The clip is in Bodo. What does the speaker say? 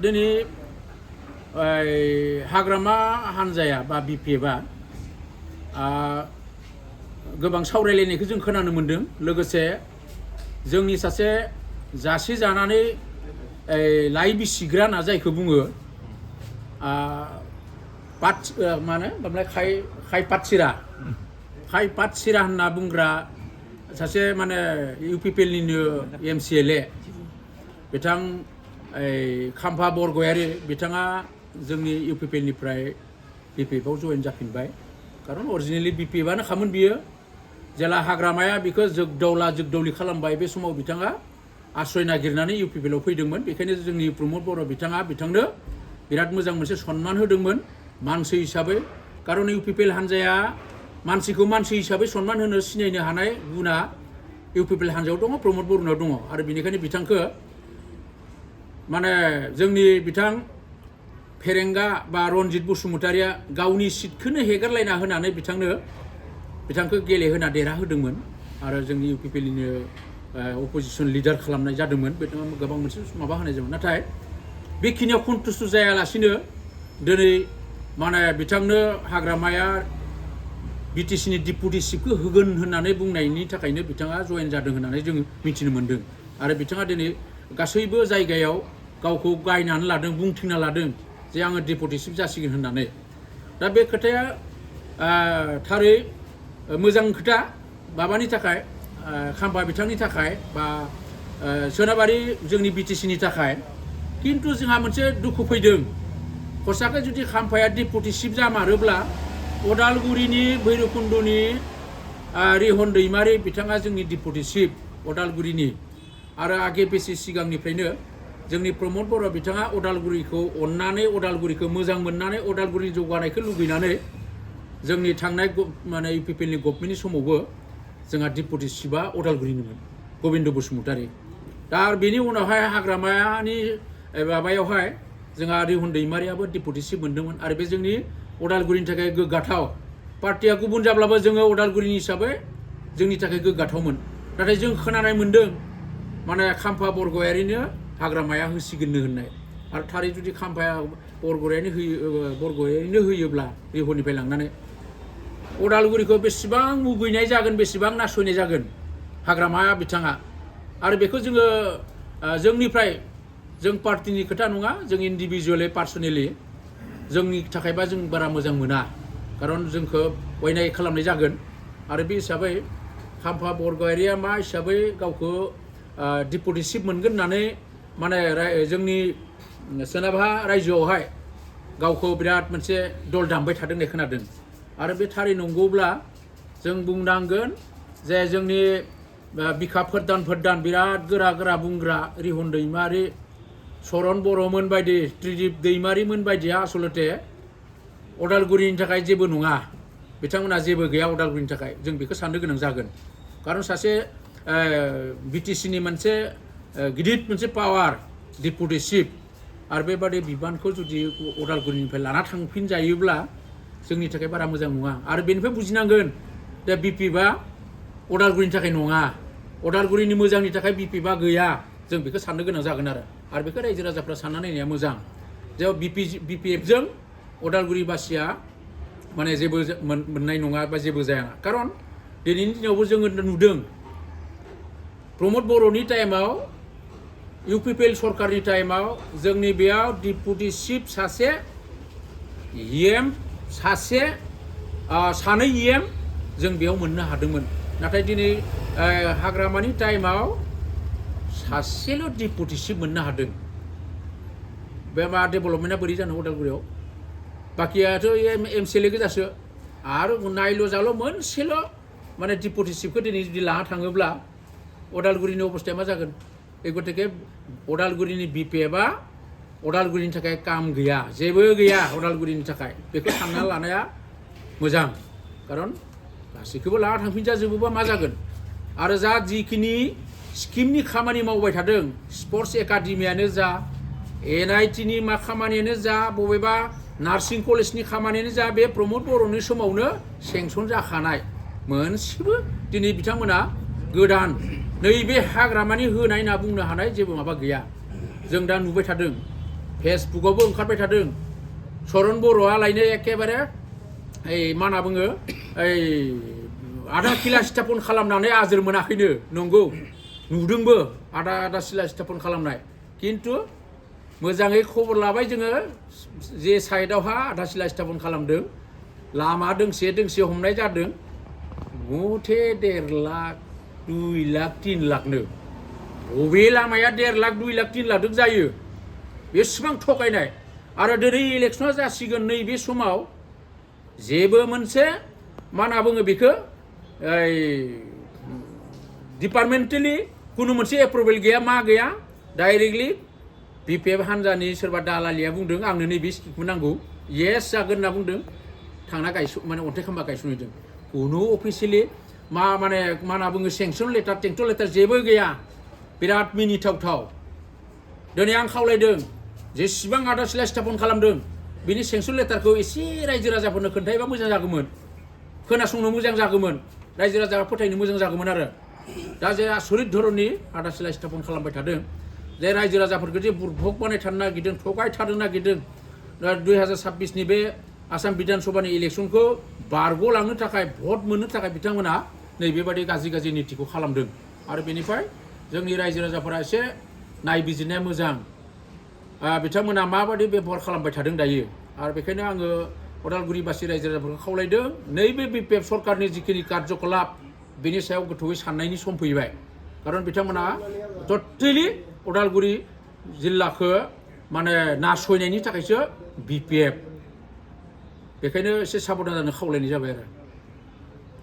दिनै हाग्रामा हानजाया बा बिपिएफआ गोबां सावरायलायनायखौ जों खोनानो मोन्दों लोगोसे जोंनि सासे जासि जानानै लाइ बिसिग्रा होनना जायखौ बुङो माने खाय पातसिरा होनना बुंग्रा सासे माने इउपिपिएलनिनो एमसिएलए बिथां खाम्फा बरगयारि बिथाङा जोंनि इउपिपिएलनिफ्राय बिपिएफआव जयेन जाफिनबाय खारन अरिजिनेलि बिपिएफआनो खामोन बियो जेला हाग्रामाया बिखौ जोगदावलि खालामबाय बे समाव बिथाङा आश्रय नागिरनानै इउपिपिएलआव फैदोंमोन बेखायनो जोंनि प्रमद बर' बिथाङा बिथांनो बिराद मोजां मोनसे सन्मान होदोंमोन मानसि हिसाबै खारन इउपिपिएल हानजाया मानसिखौ मानसि हिसाबै सन्मान होनो सिनायनो हानाय गुना इउपिपिएल हानजायाव दङ प्रमद बर'नाव दङ आरो बेनिखायनो बिथांखौ माने जोंनि बिथां फेरेंगा बा रनजित बसुमतारिया गावनि सिटखौनो हेगारलायना होनानै बिथांखौ गेलेहोना देरहाहोदोंमोन आरो जोंनि इउपिपिएलनिनो अपोजिसन लिडार खालामनाय जादोंमोन बिथाङा गोबां मोनसे माबा होनाय जादोंमोन नाथाय बेखिनियाव कन्टुस्ट जायालासिनो दिनै माने बिथांनो हाग्रामाया बिटिसिनि डिपुटि चिफखौ होगोन होननानै बुंनायनि थाखायनो बिथाङा जयेन जादों होननानै जों मिथिनो मोन्दों आरो बिथाङा दिनै गासैबो जायगायाव गावखौ गायनानै लादों बुंथिना लादों जे आङो डिपुटि चिफ जासिगोन होननानै दा बे खोथाया थारै मोजां खोथा माबानि थाखाय खाम्फा बिथांनि थाखाय बा सोनाबारि जोंनि बिटिसिनि थाखाय किन्तु जोंहा मोनसे दुखु फैदों हसाकै जुदि खाम्फाया डिपुटि चिफ जामारोब्ला अदालगुरिनि भैरबकुन्दनि रिहन दैमारि बिथाङा जोंनि डिपुटि चिफ अदालगुरिनि आरो आगे बेसे सिगांनिफ्रायनो जोंनि प्रमद बर' बिथाङा अदालगुरिखौ अननानै अदालगुरिखौ मोजां मोननानै अदालगुरिनि जौगानायखौ लुबैनानै जोंनि थांनाय माने इउपिपिएलनि गभर्नमेन्टनि समावबो जोंहा डिपुटि चिफआ अदालगुरिनिमोन गबिन्द बसुमतारि दा बेनि उनावहाय हाग्रामानि माबायावहाय जोंहा रिहन दैमारियाबो डिपुटि चिफ मोन्दोंमोन आरो बे जोंनि अदालगुरिनि थाखाय गोग्गाथाव पार्टिया गुबुन जाब्लाबो जोङो अदालगुरिनि हिसाबै जोंनि थाखाय गोग्गाथावमोन नाथाय जों खोनानाय मोन्दों माने खाम्फा बरगयारिनो हाग्रामाया होसिगोननो होननाय आरो थारै जुदि खाम्फाया बरगयारिनो होयोब्ला रिहननिफ्राय लांनानै अदालगुरिखौ बेसेबां मुगैनाय जागोन बेसेबां नासयनाय जागोन हाग्रामाया बिथाङा आरो बेखौ जोङो जोंनिफ्राय जों पार्टिनि खोथा नङा जों इन्डिभिजुवेलि पार्सनेलि जोंनि थाखायबा जों बारा मोजां मोना खारन जोंखौ अयनाय खालामनाय जागोन आरो बे हिसाबै खाम्फा बरगयारिया मा हिसाबै गावखौ डिपुटि चिफ मोनगोन होननानै माने जोंनि सोनाबहा रायजोआवहाय गावखौ बिराद मोनसे दल दामबाय थादों होननाय खोनादों आरो बे थारै नंगौब्ला जों बुंनांगोन जे जोंनि बिखा फोरदान बिराद गोरा बुंग्रा रिहन दैमारि सरन बर'मोन बायदि त्रिदिप दैमारिमोन बायदिया आसलते अदालगुरिनि थाखाय जेबो नङा बिथांमोनहा जेबो गैया अदालगुरिनि थाखाय जों बेखौ साननो गोनां जागोन खारन सासे बिटिसिनि मोनसे गिदिर मोनसे पावार डिपुटि चिफ आरो बेबादि बिबानखौ जुदि अदालगुरिनिफ्राय लाना थांफिनजायोब्ला जोंनि थाखाय बारा मोजां नङा आरो बेनिफ्राय बुजिनांगोन दा बिपिएफआ अदालगुरिनि थाखाय नङा अदालगुरिनि मोजांनि थाखाय बिपिएफआ गैया जों बेखौ साननो गोनां जागोन आरो बेखौ रायजो राजाफ्रा सानना नायनाया मोजां जे बिपिएफजों अदालगुरि बासिया माने जेबो मोननाय नङा बा जेबो जाया खारन दिनैनि दिनावबो जोङो नुदों प्रमद बर'नि टाइमाव इउपिपिएल सरकारनि टाइमाव जोंनि बेयाव डिपुटि चिफ सासे इएम सासे सानै इएम जों बेयाव मोननो हादोंमोन नाथाय दिनै हाग्रामानि टाइमाव सासेल' डिपुटि चिफ मोननो हादों बे मा डेभेलपमेन्टआ बोरै जानो अदालगुरियाव बाखियाथ' एमसिएलए गोजासो आरो नायल' जाल' मोनसेल' माने डिपुटि चिफखौ दिनै जुदि लाना थाङोब्ला अदालगुरिनि अबस्थाया मा जागोन बे गतिके अदालगुरिनि बिपिएफआ अदालगुरिनि थाखाय काम गैया जेबो गैया अदालगुरिनि थाखाय बेखौ सानना लानाया मोजां खारन गासैखौबो लाना थांफिनजाजोबोबा मा जागोन आरो जा जिखिनि स्किमनि खामानि मावबाय थादों स्पर्ट्स एकाडेमियानो जा एनआइटिनि मा खामानियानो जा बबेबा नार्सिं कलेजनि खामानियानो जा बे प्रमद बर'नि समावनो सेंसन जाखानाय मोनसेबो दिनै बिथांमोना गोदान नैबे हाग्रामानि होनाय होनना बुंनो हानाय जेबो माबा गैया जों दा नुबाय थादों फेसबुकआवबो ओंखारबाय थादों चरन बर'आ लायनो एखेबारे ओइ मा होनना बुङो ओइ आधा किला स्थापन खालामनानै आजोर मोनाखैनो नंगौ नुदोंबो आधा सिला स्थापन खालामनाय खिन्थु मोजाङै खबर लाबाय जोङो जे साइडआवहा आधा सिला स्थापन खालामदों लामा दोंसे हमनाय जादों मथे 1.5 लाख 2 लाख 3 लाखनो बबे लामाया 1.5 लाख 2 लाख 3 लाखजों जायो बेसेबां थगायनाय आरो दिनै इलेक्सना जासिगोन नैबे समाव जेबो मोनसे मा होनना बुङो बेखौ ओइ डिपार्टमेन्टेलि कुनु मोनसे एप्रुभेल गैया मा गैया डाइरेक्टलि बिपिएफ हान्जानि सोरबा दालालिया बुंदों आंनो नैबे स्किमखौ नांगौ येस जागोन होनना बुंदों थांना माने अन्थाइ खाम्बा गायसनहैदों कुनु अफिसियेलि मा होनना बुङो सेंसन लेटार टेंट' लेटार जेबो गैया बिराद मिनिथावथाव दिनै आं खावलायदों जेसेबां आधा सिला स्थापन खालामदों बिनि सेंसन लेटारखौ एसे रायजो राजाफोरनो खोन्थायोबा मोजां जागौमोन खोनासंनो मोजां जागौमोन रायजो राजाया फोथायनो मोजां जागौमोन आरो दा जे आसरित धरननि आधा सिला स्थापन खालामबाय थादों जे रायजो राजाफोरखौ जे बुरभक बानायथारनो नागिरदों थगायथारनो नागिरदों 2026नि बे आसाम बिधान सभानि इलेक्सनखौ बारग'लांनो थाखाय भट मोननो थाखाय बिथांमोना नैबेबादि गाज्रि नितिखौ खालामदों आरो बेनिफ्राय जोंनि रायजो राजाफोरा एसे नायबिजिरनाया मोजां बिथांमोना माबादि बेबहार खालामबाय थादों दायो आरो बेखायनो आङो उदालगुरिबासि रायजो राजाफोरखौ खावलायदों नैबे बिपिएफ सरकारनि जिखिनि कार्यकलाप बेनि सायाव गोथौयै साननायनि सम फैबाय खारन बिथांमोना टटेलि उदालगुरि जिल्लाखौ माने नासयनायनि थाखायसो बिपिएफ बेखायनो एसे साबधान जानो खावलायनाय जाबाय आरो